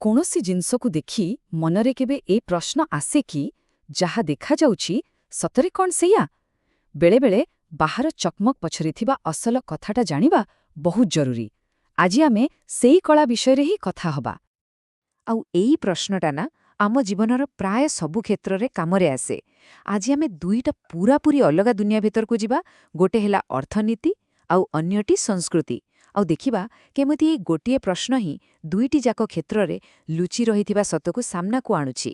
କୌଣସି ଜିନିଷକୁ ଦେଖି ମନରେ କେବେ ଏ ପ୍ରଶ୍ନ ଆସେ କି, ଯାହା ଦେଖାଯାଉଛି ସତରେ କ'ଣ ସେଇଆ? ବେଳେବେଳେ ବାହାର ଚକମକ ପଛରେ ଥିବା ଅସଲ କଥାଟା ଜାଣିବା ବହୁତ ଜରୁରୀ। ଆଜି ଆମେ ସେଇ କଳା ବିଷୟରେ ହିଁ କଥା ହବା। ଆଉ ଏଇ ପ୍ରଶ୍ନଟା ନା ଆମ ଜୀବନର ପ୍ରାୟ ସବୁ କ୍ଷେତ୍ରରେ କାମରେ ଆସେ। ଆଜି ଆମେ ଦୁଇଟା ପୂରାପୂରି ଅଲଗା ଦୁନିଆ ଭିତରକୁ ଯିବା। ଗୋଟେ ହେଲା ଅର୍ଥନୀତି ଆଉ ଅନ୍ୟଟି ସଂସ୍କୃତି। ଆଉ ଦେଖିବା କେମିତି ଏଇ ଗୋଟିଏ ପ୍ରଶ୍ନ ହିଁ ଦୁଇଟି ଯାକ କ୍ଷେତ୍ରରେ ଲୁଚି ରହିଥିବା ସତକୁ ସାମ୍ନାକୁ ଆଣୁଛି।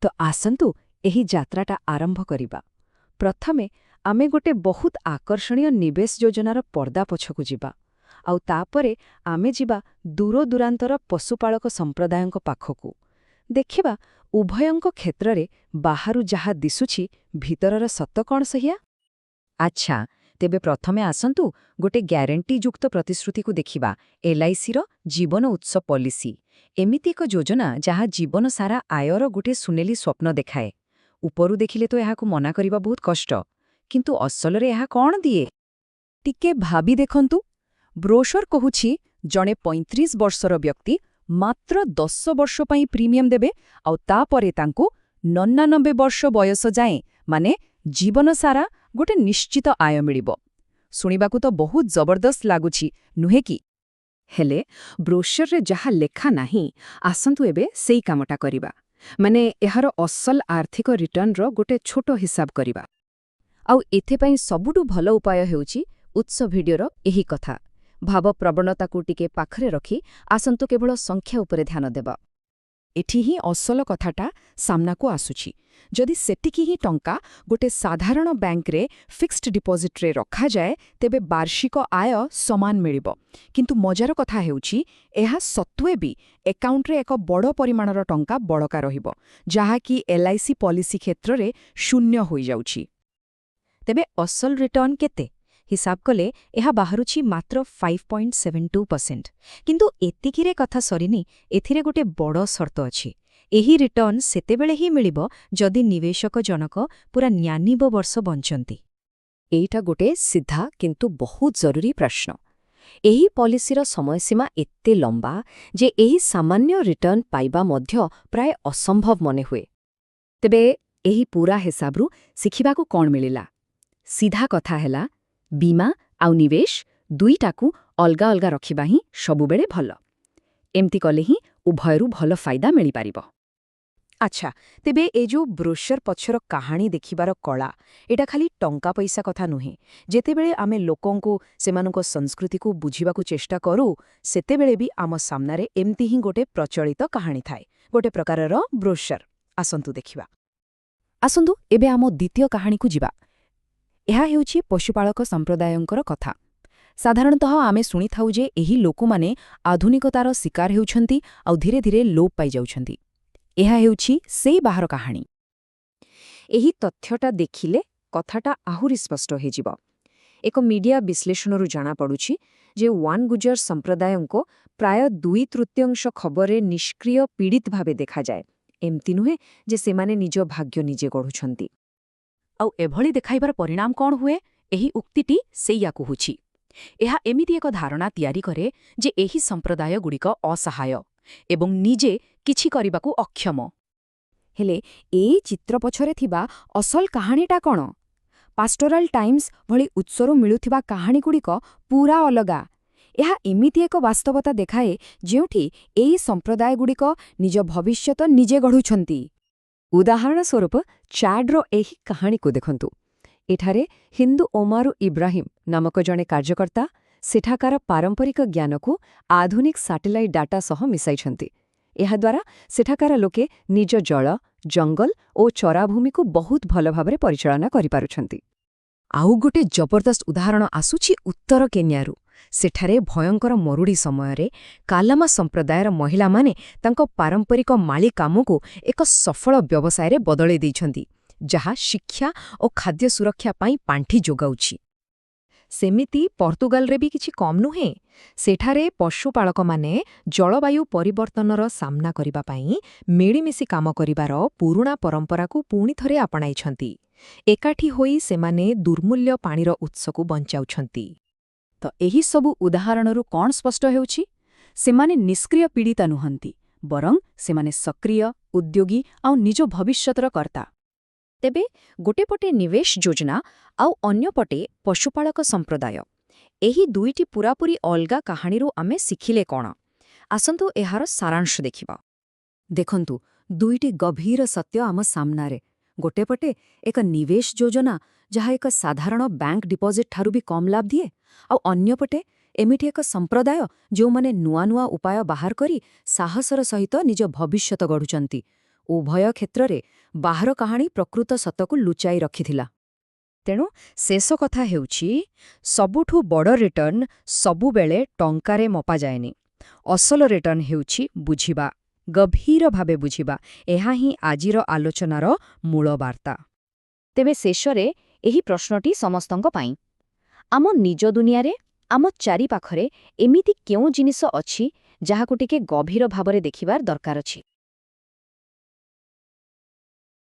ତ ଆସନ୍ତୁ, ଏହି ଯାତ୍ରାଟା ଆରମ୍ଭ କରିବା। ପ୍ରଥମେ ଆମେ ଗୋଟେ ବହୁତ ଆକର୍ଷଣୀୟ ନିବେଶ ଯୋଜନାର ପର୍ଦ୍ଦା ପଛକୁ ଯିବା, ଆଉ ତାପରେ ଆମେ ଯିବା ଦୂରଦୂରାନ୍ତର ପଶୁପାଳକ ସମ୍ପ୍ରଦାୟଙ୍କ ପାଖକୁ। ଦେଖିବା, ଉଭୟଙ୍କ କ୍ଷେତ୍ରରେ ବାହାରୁ ଯାହା ଦିଶୁଛି, ଭିତରର ସତ କ'ଣ ସେଇଆ? ଆଚ୍ଛା, ତେବେ ପ୍ରଥମେ ଆସନ୍ତୁ ଗୋଟେ ଗ୍ୟାରେଣ୍ଟିଯୁକ୍ତ ପ୍ରତିଶ୍ରୁତିକୁ ଦେଖିବା, ଏଲ୍ଆଇସିର ଜୀବନ ଉତ୍ସ ପଲିସି। ଏମିତି ଏକ ଯୋଜନା ଯାହା ଜୀବନ ସାରା ଆୟର ଗୋଟେ ସୁନେଲି ସ୍ୱପ୍ନ ଦେଖାଏ। ଉପରୁ ଦେଖିଲେ ତ ଏହାକୁ ମନା କରିବା ବହୁତ କଷ୍ଟ, କିନ୍ତୁ ଅସଲରେ ଏହା କ'ଣ ଦିଏ? ଟିକେ ଭାବି ଦେଖନ୍ତୁ। ବ୍ରୋସର କହୁଛି, ଜଣେ 35 ବର୍ଷର ବ୍ୟକ୍ତି ମାତ୍ର 10 ବର୍ଷ ପାଇଁ ପ୍ରିମିୟମ ଦେବେ, ଆଉ ତାପରେ ତାଙ୍କୁ 89 ବର୍ଷ ବୟସ ଯାଏଁ, ମାନେ ଜୀବନ ସାରା ଗୋଟେ ନିଶ୍ଚିତ ଆୟ ମିଳିବ। ଶୁଣିବାକୁ ତ ବହୁତ ଜବରଦସ୍ତ ଲାଗୁଛି, ନୁହେଁ କି? ହେଲେ ବ୍ରୋସରରେ ଯାହା ଲେଖା ନାହିଁ, ଆସନ୍ତୁ ଏବେ ସେଇ କାମଟା କରିବା। ମାନେ ଏହାର ଅସଲ ଆର୍ଥିକ ରିଟର୍ଣ୍ଣର ଗୋଟେ ଛୋଟ ହିସାବ କରିବା। ଆଉ ଏଥିପାଇଁ ସବୁଠୁ ଭଲ ଉପାୟ ହେଉଛି ଉତ୍ସ ଭିଡିଓର ଏହି କଥା। ଭାବପ୍ରବଣତାକୁ ଟିକେ ପାଖରେ ରଖି ଆସନ୍ତୁ କେବଳ ସଂଖ୍ୟା ଉପରେ ଧ୍ୟାନ ଦେବା। ଏଠି ହିଁ ଅସଲ କଥାଟା ସାମ୍ନାକୁ ଆସୁଛି। ଯଦି ସେତିକି ହିଁ ଟଙ୍କା ଗୋଟେ ସାଧାରଣ ବ୍ୟାଙ୍କରେ ଫିକ୍ସଡ ଡିପୋଜିଟ୍ରେ ରଖାଯାଏ, ତେବେ ବାର୍ଷିକ ଆୟ ସମାନ ମିଳିବ। କିନ୍ତୁ ମଜାର କଥା ହେଉଛି, ଏହା ସତ୍ତ୍ୱେ ବି ଏକାଉଣ୍ଟରେ ଏକ ବଡ଼ ପରିମାଣର ଟଙ୍କା ବଳକା ରହିବ, ଯାହାକି ଏଲ୍ଆଇସି ପଲିସି କ୍ଷେତ୍ରରେ ଶୂନ୍ୟ ହୋଇଯାଉଛି। ତେବେ ଅସଲ ରିଟର୍ଣ୍ଣ କେତେ? ହିସାବ କଲେ ଏହା ବାହାରୁଛି ମାତ୍ର 5.72%। କିନ୍ତୁ ଏତିକିରେ କଥା ସରିନି। ଏଥିରେ ଗୋଟେ ବଡ଼ ସର୍ତ୍ତ ଅଛି। ଏହି ରିଟର୍ଣ୍ଣ ସେତେବେଳେ ହିଁ ମିଳିବ ଯଦି ନିବେଶକ ଜଣକ ପୂରା 99 ବର୍ଷ ବଞ୍ଚନ୍ତି। ଏଇଟା ଗୋଟେ ସିଧା କିନ୍ତୁ ବହୁତ ଜରୁରୀ ପ୍ରଶ୍ନ। ଏହି ପଲିସିର ସମୟସୀମା ଏତେ ଲମ୍ବା ଯେ ଏହି ସାମାନ୍ୟ ରିଟର୍ଣ୍ଣ ପାଇବା ମଧ୍ୟ ପ୍ରାୟ ଅସମ୍ଭବ ମନେହୁଏ। ତେବେ ଏହି ପୂରା ହିସାବରୁ ଶିଖିବାକୁ କ'ଣ ମିଳିଲା? ସିଧା କଥା ହେଲା, ବୀମା ଆଉ ନିବେଶ ଦୁଇଟାକୁ ଅଲଗା ଅଲଗା ରଖିବା ହିଁ ସବୁବେଳେ ଭଲ। ଏମିତି କଲେ ହିଁ ଉଭୟରୁ ଭଲ ଫାଇଦା ମିଳିପାରିବ। ଆଚ୍ଛା, ତେବେ ଏ ଯୋଉ ବ୍ରୋସର ପଛର କାହାଣୀ ଦେଖିବାର କଳା, ଏଇଟା ଖାଲି ଟଙ୍କା ପଇସା କଥା ନୁହେଁ। ଯେତେବେଳେ ଆମେ ଲୋକଙ୍କୁ, ସେମାନଙ୍କ ସଂସ୍କୃତିକୁ ବୁଝିବାକୁ ଚେଷ୍ଟା କରୁ, ସେତେବେଳେ ବି ଆମ ସାମ୍ନାରେ ଏମିତି ହିଁ ଗୋଟେ ପ୍ରଚଳିତ କାହାଣୀ ଥାଏ, ଗୋଟେ ପ୍ରକାରର ବ୍ରୋସର। ଆସନ୍ତୁ ଦେଖିବା। ଆସନ୍ତୁ ଏବେ ଆମ ଦ୍ୱିତୀୟ କାହାଣୀକୁ ଯିବା। ଏହା ହେଉଛି ପଶୁପାଳକ ସମ୍ପ୍ରଦାୟଙ୍କର କଥା। ସାଧାରଣତଃ ଆମେ ଶୁଣିଥାଉ ଯେ ଏହି ଲୋକମାନେ ଆଧୁନିକତାର ଶିକାର ହେଉଛନ୍ତି ଆଉ ଧୀରେ ଧୀରେ ଲୋପ ପାଇଯାଉଛନ୍ତି। ଏହା ହେଉଛି ସେଇ ବାହାର କାହାଣୀ। ଏହି ତଥ୍ୟଟା ଦେଖିଲେ କଥାଟା ଆହୁରି ସ୍ପଷ୍ଟ ହୋଇଯିବ। ଏକ ମିଡିଆ ବିଶ୍ଳେଷଣରୁ ଜଣାପଡ଼ୁଛି ଯେ ୱାନ୍ ଗୁଜର ସମ୍ପ୍ରଦାୟଙ୍କୁ ପ୍ରାୟ 2/3 ଖବରରେ ନିଷ୍କ୍ରିୟ ପୀଡ଼ିତ ଭାବେ ଦେଖାଯାଏ। ଏମିତି ନୁହେଁ ଯେ ସେମାନେ ନିଜ ଭାଗ୍ୟ ନିଜେ ଗଢ଼ୁଛନ୍ତି। ଆଉ ଏଭଳି ଦେଖାଇବାର ପରିଣାମ କ'ଣ ହୁଏ, ଏହି ଉକ୍ତିଟି ସେଇଆ କହୁଛି। ଏହା ଏମିତି ଏକ ଧାରଣା ତିଆରି କରେ ଯେ ଏହି ସମ୍ପ୍ରଦାୟଗୁଡ଼ିକ ଅସହାୟ ଏବଂ ନିଜେ କିଛି କରିବାକୁ ଅକ୍ଷମ। ହେଲେ ଏଇ ଚିତ୍ର ପଛରେ ଥିବା ଅସଲ କାହାଣୀଟା କ'ଣ? ପାଷ୍ଟୋରାଲ ଟାଇମ୍ସ ଭଳି ଉତ୍ସରୁ ମିଳୁଥିବା କାହାଣୀଗୁଡ଼ିକ ପୂରା ଅଲଗା। ଏହା ଏମିତି ଏକ ବାସ୍ତବତା ଦେଖାଏ ଯେଉଁଠି ଏହି ସମ୍ପ୍ରଦାୟଗୁଡ଼ିକ ନିଜ ଭବିଷ୍ୟତ ନିଜେ ଗଢ଼ୁଛନ୍ତି। ଉଦାହରଣ ସ୍ୱରୂପ ଚାଡ୍ର ଏହି କାହାଣୀକୁ ଦେଖନ୍ତୁ। ଏଠାରେ ହିନ୍ଦୁ ଓମାରୁ ଇବ୍ରାହିମ ନାମକ ଜଣେ କାର୍ଯ୍ୟକର୍ତ୍ତା ସେଠାକାର ପାରମ୍ପରିକ ଜ୍ଞାନକୁ ଆଧୁନିକ ସାଟେଲାଇଟ୍ ଡାଟା ସହ ମିଶାଇଛନ୍ତି। ଏହାଦ୍ୱାରା ସେଠାକାର ଲୋକେ ନିଜ ଜଳ, ଜଙ୍ଗଲ ଓ ଚରାଭୂମିକୁ ବହୁତ ଭଲ ଭାବରେ ପରିଚାଳନା କରିପାରୁଛନ୍ତି। ଆଉ ଗୋଟେ ଜବରଦସ୍ତ ଉଦାହରଣ ଆସୁଛି ଉତ୍ତର କେନ୍ୟାରୁ। ସେଠାରେ ଭୟଙ୍କର ମରୁଡ଼ି ସମୟରେ କାଲାମା ସମ୍ପ୍ରଦାୟର ମହିଳାମାନେ ତାଙ୍କ ପାରମ୍ପରିକ ମାଳି କାମକୁ ଏକ ସଫଳ ବ୍ୟବସାୟରେ ବଦଳେଇ ଦେଇଛନ୍ତି, ଯାହା ଶିକ୍ଷା ଓ ଖାଦ୍ୟ ସୁରକ୍ଷା ପାଇଁ ପାଣ୍ଠି ଯୋଗାଉଛି। ସେମିତି ପର୍ତ୍ତୁଗାଲରେ ବି କିଛି କମ୍ ନୁହେଁ। ସେଠାରେ ପଶୁପାଳକମାନେ ଜଳବାୟୁ ପରିବର୍ତ୍ତନର ସାମ୍ନା କରିବା ପାଇଁ ମିଳିମିଶି କାମ କରିବାର ପୁରୁଣା ପରମ୍ପରାକୁ ପୁଣି ଥରେ ଆପଣାଇଛନ୍ତି। ଏକାଠି ହୋଇ ସେମାନେ ଦୁର୍ମୂଲ୍ୟ ପାଣିର ଉତ୍ସକୁ ବଞ୍ଚାଉଛନ୍ତି। ତ ଏହି ସବୁ ଉଦାହରଣରୁ କ'ଣ ସ୍ପଷ୍ଟ ହେଉଛି? ସେମାନେ ନିଷ୍କ୍ରିୟ ପୀଡ଼ିତା ନୁହନ୍ତି। ବରଂ ସେମାନେ ସକ୍ରିୟ, ଉଦ୍ୟୋଗୀ ଆଉ ନିଜ ଭବିଷ୍ୟତର କର୍ତ୍ତା। ତେବେ ଗୋଟେ ପଟେ ନିବେଶ ଯୋଜନା ଆଉ ଅନ୍ୟପଟେ ପଶୁପାଳକ ସମ୍ପ୍ରଦାୟ। ଏହି ଦୁଇଟି ପୂରାପୂରି ଅଲଗା କାହାଣୀରୁ ଆମେ ଶିଖିଲେ କ'ଣ? ଆସନ୍ତୁ ଏହାର ସାରାଂଶ ଦେଖିବା। ଦେଖନ୍ତୁ, ଦୁଇଟି ଗଭୀର ସତ୍ୟ ଆମ ସାମ୍ନାରେ। ଗୋଟେ ପଟେ ଏକ ନିବେଶ ଯୋଜନା, ଯାହା ଏକ ସାଧାରଣ ବ୍ୟାଙ୍କ ଡିପୋଜିଟ୍ ଠାରୁ ବି କମ୍ ଲାଭ ଦିଏ, ଆଉ ଅନ୍ୟପଟେ ଏମିତି ଏକ ସମ୍ପ୍ରଦାୟ, ଯେଉଁମାନେ ନୂଆ ନୂଆ ଉପାୟ ବାହାର କରି ସାହସର ସହିତ ନିଜ ଭବିଷ୍ୟତ ଗଢ଼ୁଛନ୍ତି। ଉଭୟ କ୍ଷେତ୍ରରେ ବାହାର କାହାଣୀ ପ୍ରକୃତ ସତକୁ ଲୁଚାଇ ରଖିଥିଲା। ତେଣୁ ଶେଷ କଥା ହେଉଛି, ସବୁଠୁ ବଡ଼ ରିଟର୍ଣ୍ଣ ସବୁବେଳେ ଟଙ୍କାରେ ମପାଯାଏନି। ଅସଲ ରିଟର୍ଣ୍ଣ ହେଉଛି ବୁଝିବା, ଗଭୀର ଭାବେ ବୁଝିବା। ଏହା ହିଁ ଆଜିର ଆଲୋଚନାର ମୂଳ ବାର୍ତ୍ତା। ତେବେ ଶେଷରେ ଏହି ପ୍ରଶ୍ନଟି ସମସ୍ତଙ୍କ ପାଇଁ। ଆମ ନିଜ ଦୁନିଆରେ, ଆମ ଚାରିପାଖରେ ଏମିତି କେଉଁ ଜିନିଷ ଅଛି, ଯାହାକୁ ଟିକେ ଗଭୀର ଭାବରେ ଦେଖିବାର ଦରକାର ଅଛି?